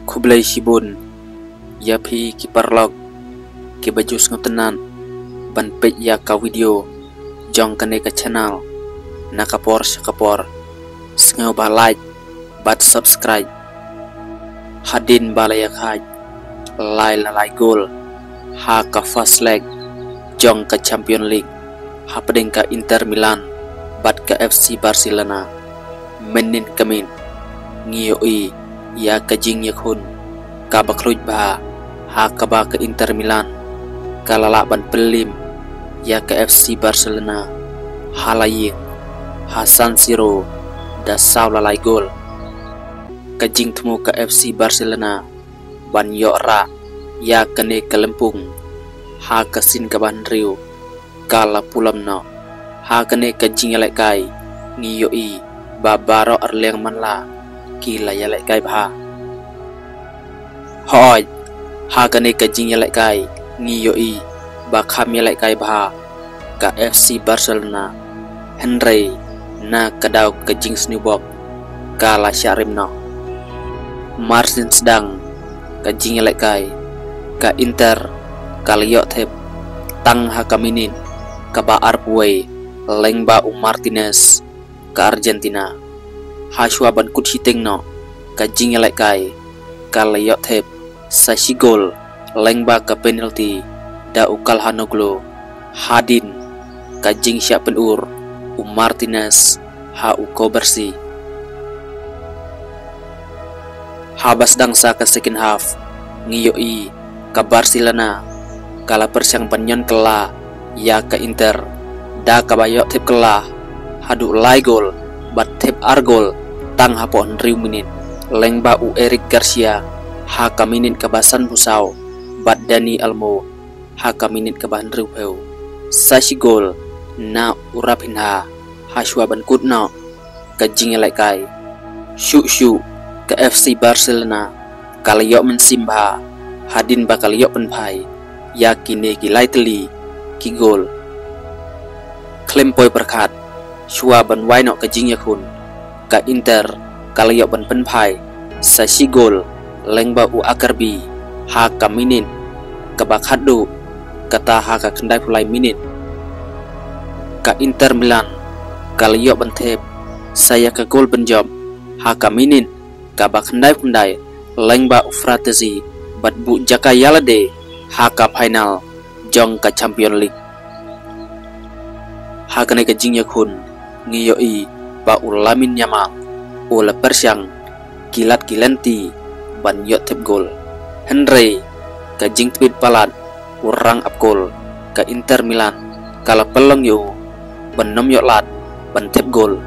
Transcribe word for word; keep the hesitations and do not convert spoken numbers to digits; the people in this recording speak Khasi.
Khublei shibun ïa phi ki paralok kiba ju sngewtynnat ban peit ïa ka video jong kane ka channel na ka por sha ka por. Sngewbha like bad subscribe. Hadien ba la ïakhaid lai la lai gol ha ka first leg jong ka Champion League hapdeng ka Inter Milan bad ka F C Barcelona, mynnin ka miet ngi ïohi ïa ka jingïakhun kaba khluit bha, ha kaba ka Inter Milan ka la lah ban pynliem ïa ka F C Barcelona ha la ïing ha San Siro da saw la lai gol. Ka jingthmu ka F C Barcelona ban ïoh rah ïa kane ka lympung ha ka sien kaba hynriew ka la pulom noh. Ha kane ka jingïalehkai ngi ïohi ba baroh arliang man la ki la ïalehkai bha. Hooid, ha kane ka jingïalehkai ngi ïohi ba kham ïalehkai bha ka F C Barcelona, hynrei na ka daw ka jingsngewbok ka la shah rim noh. Mar syn sdang ka jingïalehkai, ka Inter ka la ïoh thep tang ha ka minit kaba arphew wei lyngba u Martinez ka Argentina. Hashwa ban kut shiteng noh ka jingïalehkai, ka la ïoh thep sa shi gol lyngba ka penalty da u Calhanoglu hadien ka jingshah pynur u Martinez ha u Cubarsí. Haba sdang sa ka second half ngi ïohi ka Barcelona ka la pyrshang ban ñion kylla ïa ka Inter da kaba ïoh thep kylla haduh lai gol bad thep ar gol tang hapoh hynriew minit lyngba u Eric Garcia ha ka minit kaba sanphew saw bad Dani Olmo ha ka minit kaba hynriewphew. Sa shi gol na u Raphinha hashwa ban kut noh ka jingïalehkai. Shuh shuh ka F C Barcelona ka la ïoh mynsiem bha hadien ba ka la ïoh pynphai ïa kine ki lai tylli ki gol. Khlem poi pyrkhat, shuwa ban wai noh ka jingïakhun, ka Inter ka la ïoh ban pynphai sa shi gol lyngba u Acerbi ha ka minit kaba khatduh, kata ha ka khyndaiphew lai minit. Ka Inter Milan ka la ïoh ban thep sa ïa ka gol ban jop ha ka minit kaba khyndaiphew khyndai lyngba u Frattesi bad buh jaka ïa lade ha ka final jong ka Champion League. Ha kane ka jingïakhun ngi ïohi ba u Lamine Yamal u la pyrshang ki lad ki lynti ban ïoh thep gol, hynrei ka jingtbit palat u rangap gol ka Inter Milan ka la pynlong ïa u ban ym ïoh lad ban thep gol.